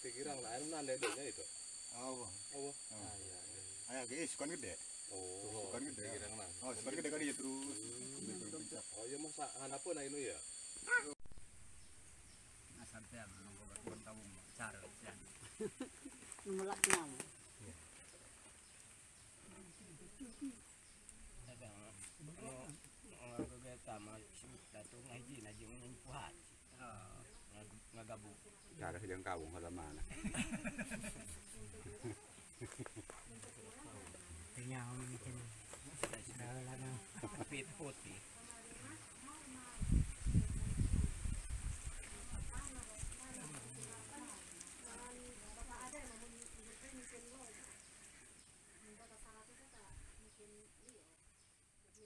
Pikiran lain nanda itu. Oh. Oh. Ayo, guys, sukan gede. Oh, Sukan gede. pikiran lah. Oh, sukan gede kan dia terus. Oh, iya masa anak pun ini ya. Mulak na. Cara sedang kawung kalau mana. Putih.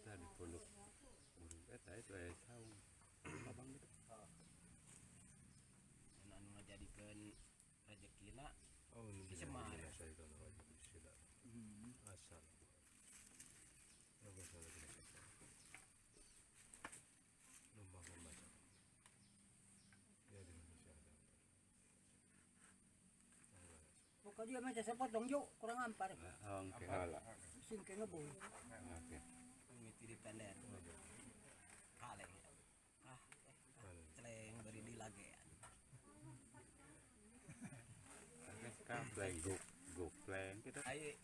Tadi pondok burung eta itu saung. Abang gitu. Anu ngajadikeun rezekina Oh, Semar. Asal. Pokoknya dia macam sepotong yuk, kurang ampar. Oke, hala. Singke ngebul. Oke. Miti dipender. Kaleng. Ah, celeng beri dilagean. Kapleng guk gupleng gitu. Ai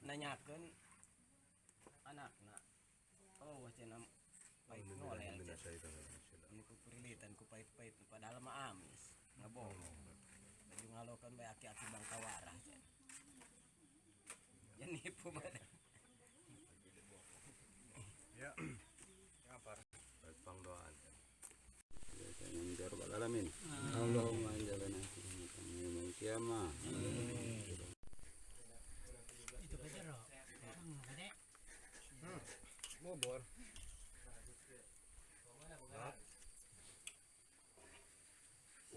nanyakeun anakna. Oh, cenah pait nolel. Ini ku perilitan ku pait-pait padahal mah amis. Ngebohong. Baju ngalokan bae aki-aki bangkawarah cenah. Jangan nipu badan. Ya. Pangdoan. Ya rabbal alamin. Allahumma anjalna fi yaumil qiyamah. Itu kejero. Gede. Bobor.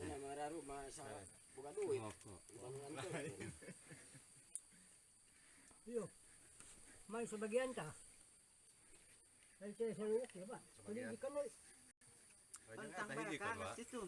Ini marah rumah sa buka duit. Iyo. May sebagian ta. Ay, saya sa luwak, ya ba? Sebagian. Tentang baraka itu.